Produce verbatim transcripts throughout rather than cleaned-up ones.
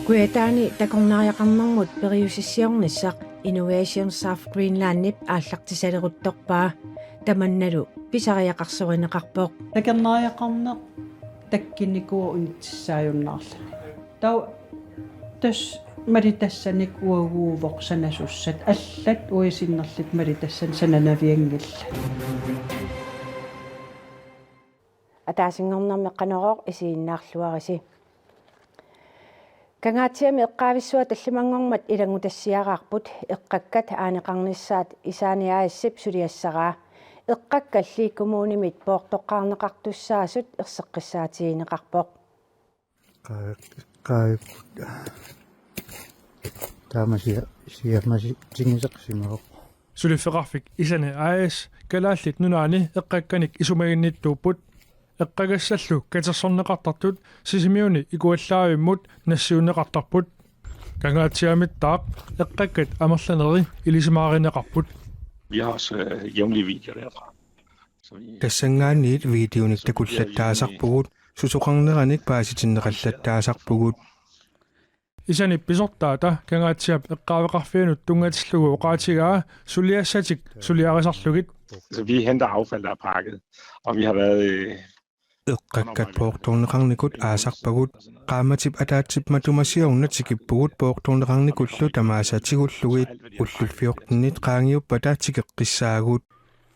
Kujataani takornariaqarnermut periusissiornissaq Innovation South Greenlandip aallartisaleruttorpaa, tamannalu pisariaqarsorineqarpoq. Takornariaqarneq takkunnikuuvoq unitsissaajunnaarluni. Taava tassa malitassanik uaguuvoq sanasussat, allat uagut sinnerluta malitassanik sananavianngillat. Ataasinngornermi Qanorooq isiginnaarluarisi. Kangaatsiami eqqaavissuaq tallimanngormat ilanngutassiaraarput, eqqakkat aaneqarnissaat Isaani A/S-ip suliassaraa. Eqqakkalli kommunimit poortoqqaarneqartussaasut erseqqissaatigineqarpoq. Qaa-, qaakkut. Taamaasia-, siamasi-, tingisaqsimavoq. Suliffeqarfik Isaani A/S Kalaallit Nunaanni eqqakkanik isumaginnittuupput. Eqqagassallu katersorneqartartut Sisimiuni ikuallaavimmut nassiunneqartarput. Kangaatsiamittaaq eqqakkat amerlaneri ilisimaarineqarput. Vi har også, øh, jævnlige videoer derfra. Så vi Tassanngaanniit videonik takullattaasarpugut, susoqarneranik paasitinneqallattaasarpugut. Isaanip pisortaata Kangaatsiap eqqaaveqarfianut tunngatillugu oqaatigaa suliassatik suliarisarlugit. Så vi henter affald, der er pakket, og vi har været, øh, Eqqakkat poortorneqarnikut aasarpagut, qaammatip ataatsip matuma siorna tikippugut poortorneqarnikullu tamaasa tigullugit, ullut fjortenit qaangiuppata tikeqqissaagut.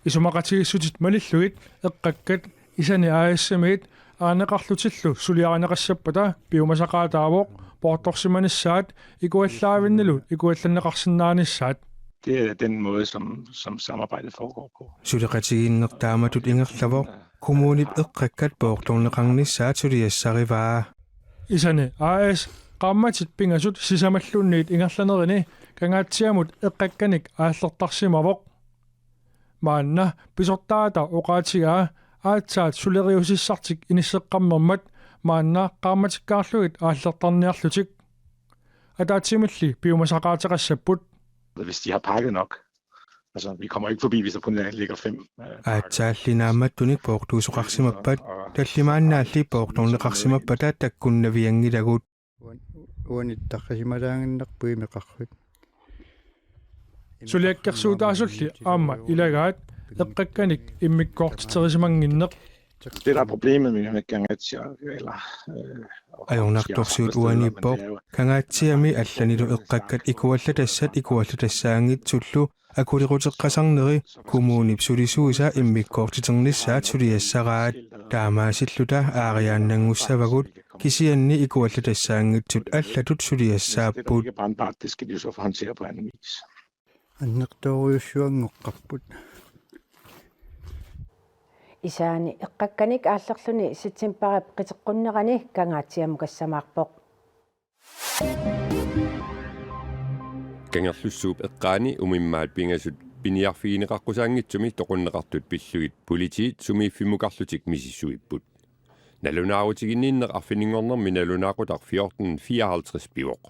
Isumaqatigiissutit malillugit eqqakkat Isaani A/S-imiit aaneqarlutillu suliarineqassappata piumasaqaataavoq poortorsimanissaat ikuallaavinnilu ikuallanneqarsinnaanissaat. Det er den måde, som, som samarbejdet foregår på. Suleqatigiinneq taamatut ingerlavoq, kommunip eqqakkat poortorneqarnissaat suliassarivaa. Isaani A/S qaammatit pingasut sisamalluunniit ingerlanerini Kangaatsiamut eqqakkanik aallertarsimavoq. Maanna pisortaata oqaatigaa aatsaat suleriusissartik inisseqqammermat maanna qaammatikkaarlugit aallertarniarlutik. Ataatsimilli piumasaqaateqassapput. Hvis de har pakket nok. Altså, vi kommer ikke forbi, hvis der kun ligger fem, øh, pakker. Aatsaalli naammattunik poortuusoqarsimappat, tallimaannaalli poortorneqarsimappata takkunnavianngilagut. Uan-, uanittaqqisimalaaginnarpoq imeqarfik. Suliakkersuutaasulli aamma ilagaat eqqakkanik immikkoortiterisimanginneq. Det, der er problemet med, med Kangaatsiaq, eller, øh, Ajornartorsiut uaniippoq, Kangaatsiami allanilu eqqakkat ikuallatassat ikuallatassaanngitsullu akuleruteqqasarneri kommunip sulisuisa immikkoortiternissaat suliassaraat. Taamaasilluta aariaannanngussavagut, kisianni ikuallatassaanngitsut allatut suliassaapput. Det, der ikke er brandbart, det skal de jo så håndtere på anden vis. Annertoorujussuanngoqqaarput. Isaani eqqakkanik aallerluni septembarip qiteqqunnerani Kangaatsiamukassamaarpoq. Kangerlussuup eqqaani umimmaat pingasut piniarfigineqaqqusaanngitsumi toqunneqartut pillugit politiit sumiiffimmukarlutik misissuipput. Nalunaarutiginninneq arfininngornermi nalunaaqutaq fjorten fireoghalvtreds pivoq.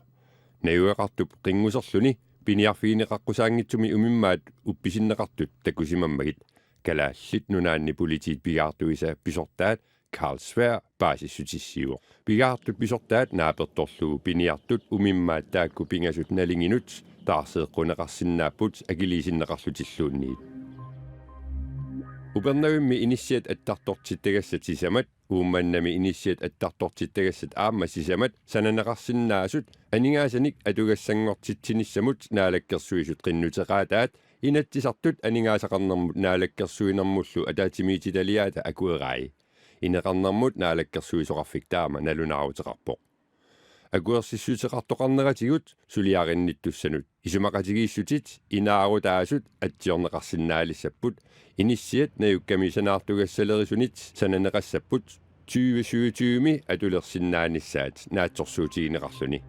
Najugaqartup qinnguserluni piniarfigineqaqqusaanngitsumi umimmaat uppisinneqartut takusimammagit Kalaallit Nunaanni Politiit pigaartuisa pisortaat Karl Sværd paasissutissiivoq. Pigaartut pisortaat naapertorlugu piniartut umimmaat taakku pingasut nalinginut taarseeqquneqarsinnaapput akiliisinneqarlutilluunniit. Upernavimmi inissiat attartortittagassat sisamat, Uummannami inissiat attartortittagassat aamma sisamat sananeqarsinnaasut aningaasanik atugassanngortitsinissamut Naalakkersuisut qinnuteqaataat Inatsisartut aningaasaqarnermut naalakkersuinermullu ataatsimiititaliaata akuerai. Ineqarnermut naalakkersuisoqarfik taama nalunaaruteqarpoq. Akuersissuteqartoqarneratigut suliarinnittussanut isumaqatigiissutit inaarutaasut atsiorneqarsinnaalissapput, inissiat najukkami sanaartugassalerisuniit sananeqassapput, tyve syvogtyve-mi atulersinnaanissaat naatsorsuutigineqarluni.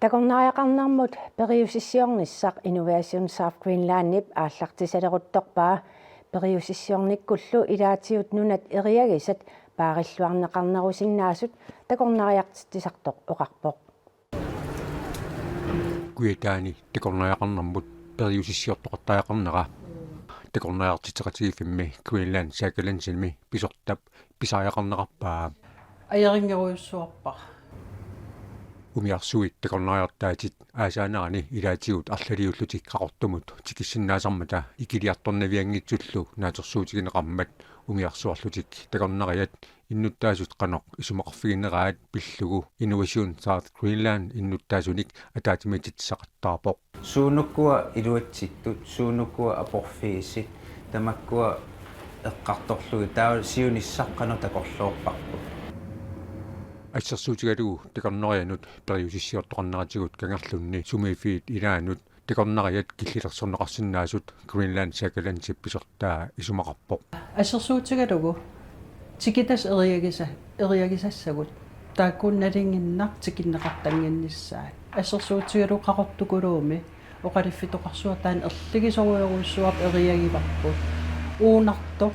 Takornariaqarnermut periusissiornissaq Innovation South Greenlandip aallartisaleruttorpaa, periusissiornikkullu ilaatigut nunat eriagisat paarilluarneqarnerusinnaasut takornariartitsisartoq oqarpoq. Kujataani takornariaqarnermut periusissiortoqartariaqarnera. takornariartitseqatigiiffimmi Greenland Sagalandimi pisortap pisariaqarneqarpaa. Ajorinngerujussuarpara. Umiarsuit takornariartaatit aasaanerani ilaatigut arlaliullutik Qaqortumut tikissinnaasarmata ikiliartornavianngitsullu naatsorsuutigineqarmat umiarsuarlutik takornariat innuttaasut qanoq isumaqarfigineraat pillugu Innovation South Greenland innuttaasunik ataatsimiititseqattaarpoq. Suunuku iluatsittut, suunuku aporfiisut, tamakkua eqqartorlugit taava siunissaq qanoq takorloorparput. Assersuutigalugu takornarianut periusissiortoqarneratigut Kangerlunni sumiiffiit ilaannut takornariat killilersorneqarsinnaasut Greenland Sagalandip pisortaa isumaqarpoq. Assersuutigalugu tikitas eriagisa-, eriagisassagut taakku nalinginnaq tikinneqartannginnissaat. Assersuutigalugu Qaqortukuluumi oqaluffitoqarsuaq taanna erligisorujorujussuarput eriagivarput. Uunartoq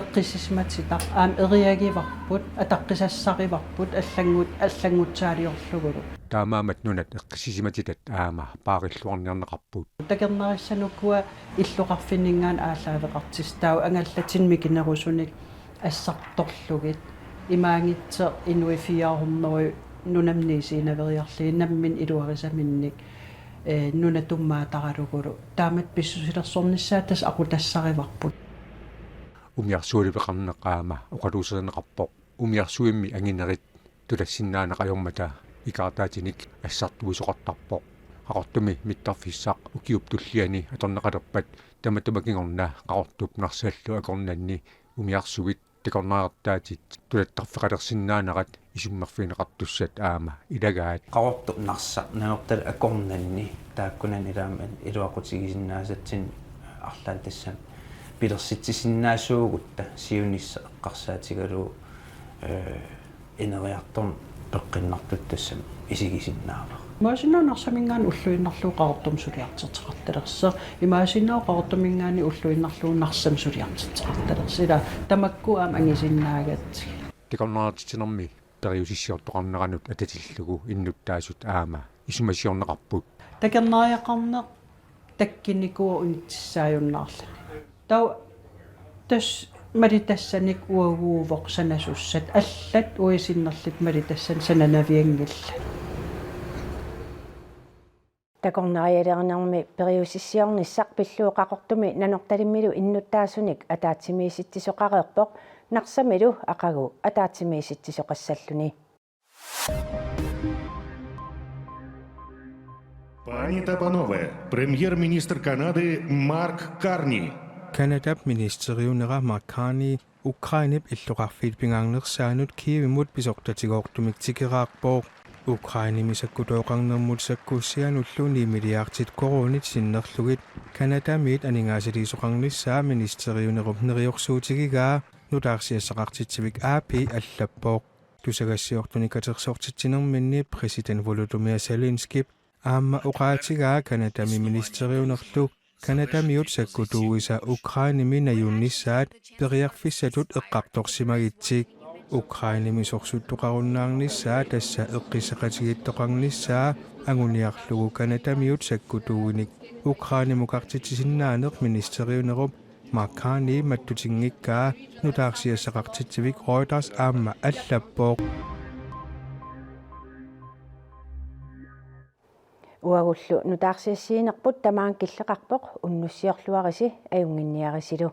eqqissisimatitaq aamma eriagivarput, ataqqisassarivarput, allangut-, allanngutsaaliorlugulu. Taamaammat nunat eqqissisimatitat aamma paarilluarniarneqarput. Takornarissanik ukua illoqarfinninngaanniit aallaaveqartissat taava angallatinnik mikinerusunik assartorlugit. Imaanngitsoq inuit fire hundrede nunamut isinaveriarlugit namminneq iluarisaminnik, eh, nunap tummaataralugulu. Taamatut pissusilersornissaat tassa aqutassarivarput. Umiarsualiveqarneq aamma oqaluuserineqarpoq. Umiarsuimmi anginerit tulassinnaaneq ajormata ikaartaatinik assartuisoqartarpoq. Qaqortumi mittarfissaq ukiup tulliani atorneqalerpat tamatuma kingorna Qaqortup Narsallu akornanni umiarsuit takornariartaatit tulattarfeqalersinnaanerat isummerfigineqartussat aamma ilagaat. Qaqortup Narsaq Nanortallip akornanni taakkunani ilaammat iluaqutigisinnaasatsinnik arlaannik tassani pilersitsisinnaasuugutta siunissaq eqqarsaatigalugu, eh, ineriartorneq peqqinnartutut tassami isigisinnaavara. Imaassinnaavoq Narsaminngaanniit ulluinnarlugu Qaqortumut suliartorteqartalersoq. Imaassinnaavoq Qaqortuminngaanniit ulluinnarlugu Narsamut suliartorteqartalersoq. Ila tamakku aamma angisinnaagatsigu. Takornariartitsinermi periusissiortoqarneranut atatillugu innuttaasut aamma isumasiorneqarput. Takornariaqarneq takkunikuuvoq unitsissaajunnaarluni. Taava tassa malitassanik uaguuvoq sanasussat, allat uagut sinnerlugit malitassanik sananavianngillat. Takornarialerinermi periusissiornissaq pillugu Qaqortumi Nanortalimmilu innuttaasunik ataatsimiisitsisoqareerpoq, Narsamilu aqagu ataatsimiisitsisoqassalluni. Пані та панове, прем'єр-міністр Канади Марк Карні. Canadap ministeriunera Mark Carney Ukrainep illoqarfiit pingaarnersaannut Kievimut pisortatigoortumik tikeraarpoq. Ukrainemi sakkutooqarnermut sakkussianullu ni milliardit koruunit sinnerlugit Canadamiit aningaasaliisoqarnissaa ministeriunerup neriorsuutigigaa nutaarsiassaqartitsivik A P allappoq. Tusagassiortunik katersortitsinerminni præsident Volodymyr Zelenskyp aamma oqaatigaa Canadami ministeriunerlu Canadamiut sakkutuuisa Ukrainemi najunnissaat periarfissatut eqqartorsimagitsik. Ukrainemi sorsuttoqarunnaarnissaa tassa eqqissaqatigiittoqarnissaa anguniarlugu Canadamiut sakkutuuinik Ukrainemukartitsisinnaaneq ministeriunerup Mark Carney mattutinngikkaa nutaarsiassaqartitsivik Reuters aamma allappoq. Uagullu nutaarsiassiinerput tamaanga killeqarpoq, unnussiorluarisi ajunnginniarisilu.